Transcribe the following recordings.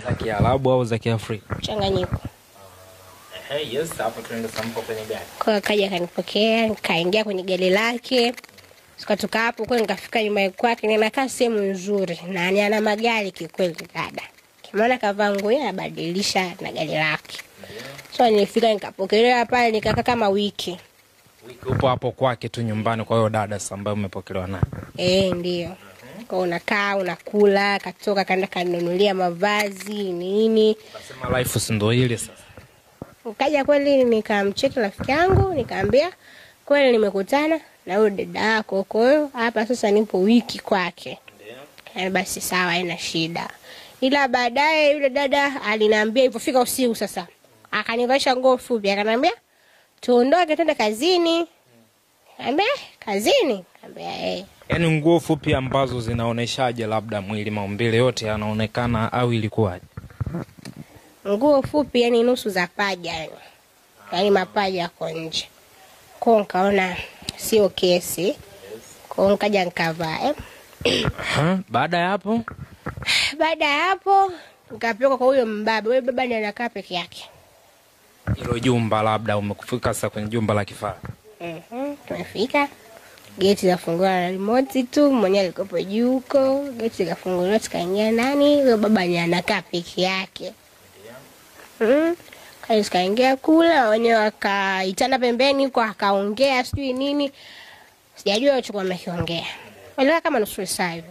Za Kiarabu au za Kiafrika? Mchanganyiko. Yes, hapo tunaenda sampo kwenye gari. Kwa akaja akanipokea, nikaingia kwenye gari lake. Tukatoka hapo kwa nikafika nyumbani kwake, ninakaa sehemu nzuri na ni ana magari kikweli dada. Kimeona kavaa nguo yeye anabadilisha na gari lake. So nilifika nikapokelewa pale nikakaa kama wiki. Wiki upo hapo kwake tu nyumbani kwa hiyo dada sasa ambaye umepokelewa naye. Ndio. Kwa unakaa unakula, katoka kaenda kanunulia mavazi nini. Unasema life si ndio ile sasa. Nikaja kweli nikamcheki rafiki yangu nikamwambia kweli nimekutana na huyo dada yako, kwa hiyo hapa sasa nipo wiki kwake. Ndio. Basi sawa haina shida. Ila baadaye yule dada aliniambia ilipofika usiku sasa akanivalisha nguo fupi akaniambia tuondoke twende kazini. Nikamwambia kazini? Nikamwambia eh. Yaani nguo fupi ambazo zinaoneshaje labda mwili maumbile yote yanaonekana au ilikuwaje? Nguo fupi yani nusu za paja yani. Yaani mapaja yako nje. Kwa nikaona sio kesi. Kwa nikaja nikavaa. Baada ya hapo? Baada ya hapo nikapelekwa kwa huyo mbaba. Huyo baba ndiye anakaa peke yake. Hilo jumba labda umekufika sasa kwenye jumba la kifahari. Tumefika. Geti likafunguliwa na remote tu, mwenyewe alikuwa juu huko. Geti likafunguliwa tukaingia ndani, huyo baba ndiye anakaa peke yake. Kaisi kaingia kula, wenyewe wakaitana pembeni kwa akaongea sijui nini. Sijajua walichokuwa wamekiongea. Walikaa kama nusu saa hivi.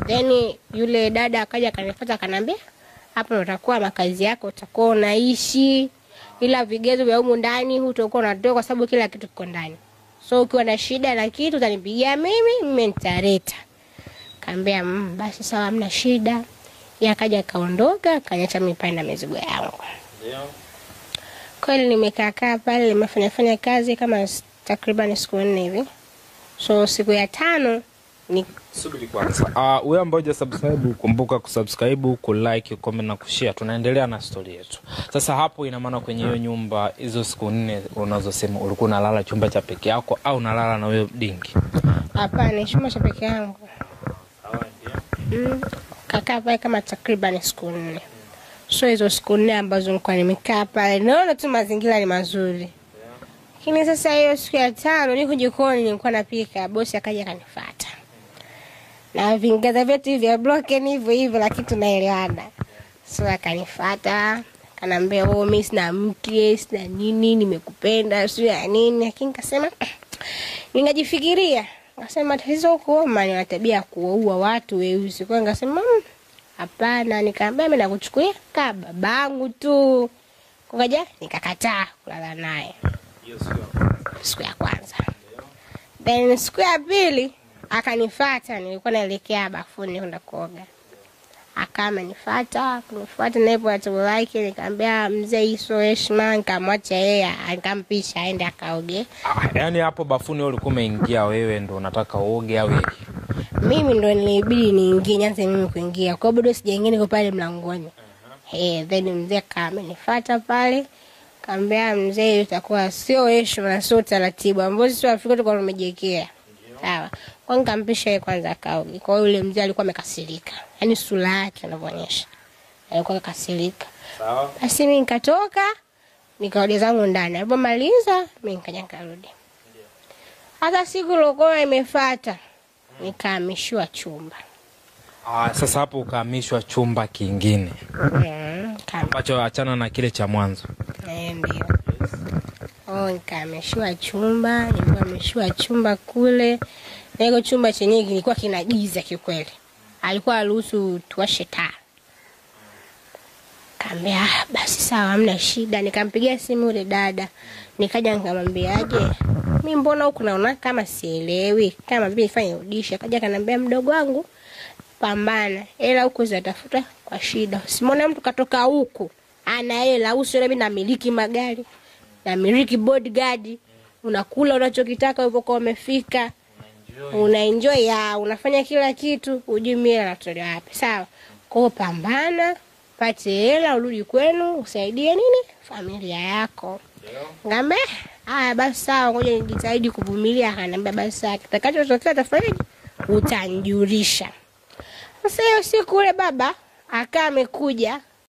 Then yule dada akaja akanifuata akaniambia hapa ndo utakuwa makazi yako, utakuwa unaishi. Ila vigezo vya humu ndani hutakuwa unatoka kwa sababu kila kitu kiko ndani. So ukiwa na shida na kitu utanipigia mimi nitaleta. Kaambia basi sawa hamna shida. Yeye akaja akaondoka, akaniacha mimi pale na mizigo yangu. Ndio. Kweli nimekaa pale nimefanya fanya kazi kama takriban siku 4 hivi. So siku ya 5 ni subiri kwanza. Wewe ambaye hujasubscribe kumbuka kusubscribe, kulike, comment na kushare. Tunaendelea na story yetu. Sasa hapo ina maana kwenye hiyo nyumba hizo siku 4 unazosema ulikuwa unalala chumba cha peke yako au unalala na huyo dingi? Hapana, chumba cha peke yangu. Sawa ndio. Kakaa pale kama takriban siku 4. So hizo siku 4 ambazo nilikuwa nimekaa pale naona tu mazingira ni mazuri. Lakini sasa hiyo siku ya 5 niko jikoni nilikuwa napika, bosi akaja akanifuata. Na vingaza vyetu hivi vya broken hivyo hivyo lakini tunaelewana. So akanifuata, akaniambia oh mimi sina mke, sina nini, nimekupenda, sio ya nini. Lakini nikasema nikajifikiria, nikasema tatizo huko maana na tabia ya kuua watu weusi. Kwa nikasema hapana, nikamwambia mimi nakuchukulia kama babangu tu. Kukaja nikakataa kulala naye. Siku ya kwanza. Then siku ya pili akanifuata, nilikuwa naelekea bafuni kwenda kuoga. Akanifuata, kunifuata naye hapo like nikamwambia mzee hizo heshima, nikamwacha yeye, nikampisha aende akaoge. Yaani hapo bafuni wewe ulikuwa umeingia wewe ndo unataka uoge au yeye? Mimi ndo nilibidi niingie, nianze mimi kuingia. Kwa hiyo bado sijaingia niko pale mlangoni. Then mzee akanifuata pale. Kaambia mzee itakuwa sio heshima na sio taratibu ambao sisi Afrika tulikuwa tumejiwekea. Sawa. Kwa nikampisha yeye kwanza akaoge. Kwa hiyo yule mzee alikuwa amekasirika. Yaani sura yake inavyoonyesha. Alikuwa amekasirika. Sawa. Basi mimi nikatoka nikarudi zangu ndani. Alipomaliza mimi nikaja nikarudi. Hata siku lokoa imefuata nikahamishwa chumba. Sasa hapo ukahamishwa chumba kingine. Ambacho achana na kile cha mwanzo. Ndio. Nikahamishwa chumba, nikahamishwa chumba kule. Na hiyo chumba chenyewe kilikuwa kina giza kikweli. Alikuwa aruhusu tuwashe taa. Kaambia basi sawa hamna shida. Nikampigia simu yule dada. Nikaja nikamwambia aje, mimi mbona huku naona kama sielewi, kama vipi nifanye audition. Akaja akaniambia mdogo wangu pambana, hela huku zatafuta kwa shida. Simona mtu katoka huku ana hela, usione mimi namiliki magari, namiliki bodyguard, unakula unachokitaka ulipokuwa umefika, unaenjoy ya unafanya kila kitu, hujui mimi hela natolewa wapi. Sawa. Kwa hiyo pambana, pate hela urudi kwenu usaidie nini familia yako. Ngambe haya basi sawa, ngoja nijitahidi kuvumilia. Akaniambia basi sawa, kitakachotokea utafanyaje utanijulisha. Sasa hiyo siku ule baba akaa amekuja